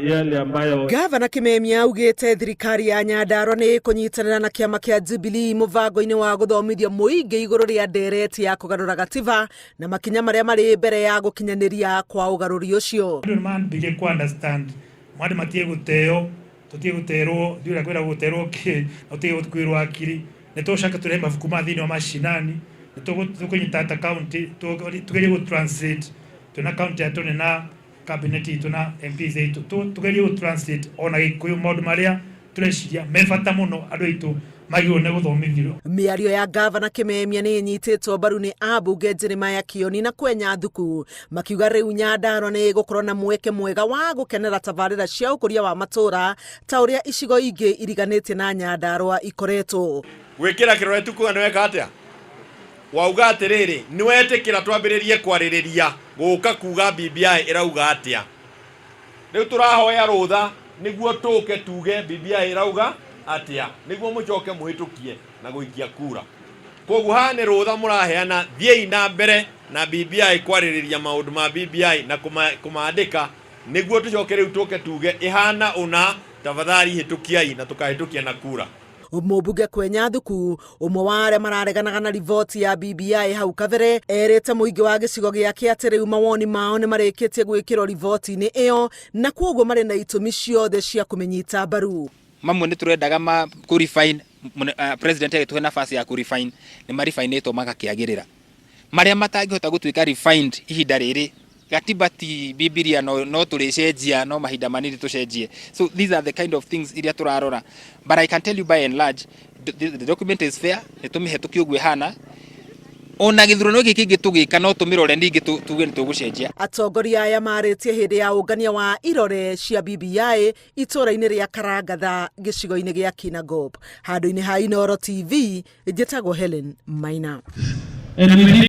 Yale ambayo Gavana Kimemia augĩte thirikari ya Nyandarua nĩ ĩkũnyitanĩra na kĩama kĩa Jubilee mũbango-inĩ wa gũthomithia mũingĩ igũrũ rĩa ndereti ya kũgarũra gatiba na makinya marĩa marĩ mbere ya gũkinyanĩria kwa ũgarũri ũcio. Andũ nĩ mambĩrĩrie ku understand mwandĩ matige gũteo, tũtige gũterwo ndiũrĩa kwĩra gũterwo kĩ na tũtige kwĩrwo akiri. Nĩ tũgũcoka tũrehe mabuku ma thĩinĩ wa mashinani, nĩ tũkũnyita ta county tũgerie gũ translate twĩna county attorney na cabinet itũ na MPs aitũ, tũgerie gũ translate ona Gĩkũyũ maũndũ marĩa tũreciria me bata mũno andũ aitũ magĩrĩirwo nĩ gũthomithio. Mĩario ya Gavana Kimemia nĩ ĩnyitĩtwo mbaru nĩ ambunge Jeremiah Kioni na Kwenya Thuku, makiuga rĩu Nyandarua nĩ ĩgũkorwo na mweke mwega wa gũkenera tabarĩra cia ũkũria wa matũũra ta ũrĩa icigo ingĩ iriganĩtie na Nyandarua ikoretwo. Gwĩkĩra kĩrore tu kuga nĩ weka atĩa, wauga atĩrĩrĩ, nĩ wetĩkĩra twambĩrĩrie kwarĩrĩria gũka kuga BBI ĩrauga atĩa. Rĩu tũrahoya rũtha nĩguo tũke tuge BBI ĩrauga atĩa, nĩguo mũcoke mũhĩtũkie na gũikia kura. Koguo haha nĩ rũtha mũraheana, thiĩi na mbere na BBI kwarĩrĩria maũndũ ma BBI na kũmandĩka, nĩguo tũcoke rĩu tũke tuge ĩhana ũna, tafadhali hĩtũkiai na tũkahĩtũkia na kura. Mũmbunge Kwenya Thuku, ũmwe wa arĩa marareganaga na riboti ya BBI hau kabere, erĩte mũingĩ wa gĩcigo gĩake atĩ rĩu mawoni mao nĩ marĩkĩtie gwĩkĩrwo riboti-inĩ ĩyo na kwoguo marĩ na itũmi ciothe cia kũmĩnyita mbaru. Mamwe nĩ tũrendaga ma kũ refine, president agĩtũhe nafasi ya kũ refine, nĩ ma refinĩtwo magakĩagĩrĩra. Marĩa matangĩhota gũtuĩka refined ihinda rĩrĩ, gatiba ti Bibilia, no tũrĩcenjia, no mahinda manini tũcenjie. So these are the kind of things iria tũrarora. But I can tell you by and large, the document is fair, nĩ tũmĩhetũkie ũguo ĩhana. Ona gĩthurano gĩkĩ kĩngĩ tũgĩka no tũmĩrore ningĩ tuge nĩ tũgũcenjia. Atongoria aya marĩtie hĩndĩ ya ũngania wa irore cia BBI itũũra-inĩ rĩa Karangatha gĩcigo-inĩ gĩa Kinangop. Handũ-inĩ ha Inooro TV, njĩtagwo Helen Maina. And we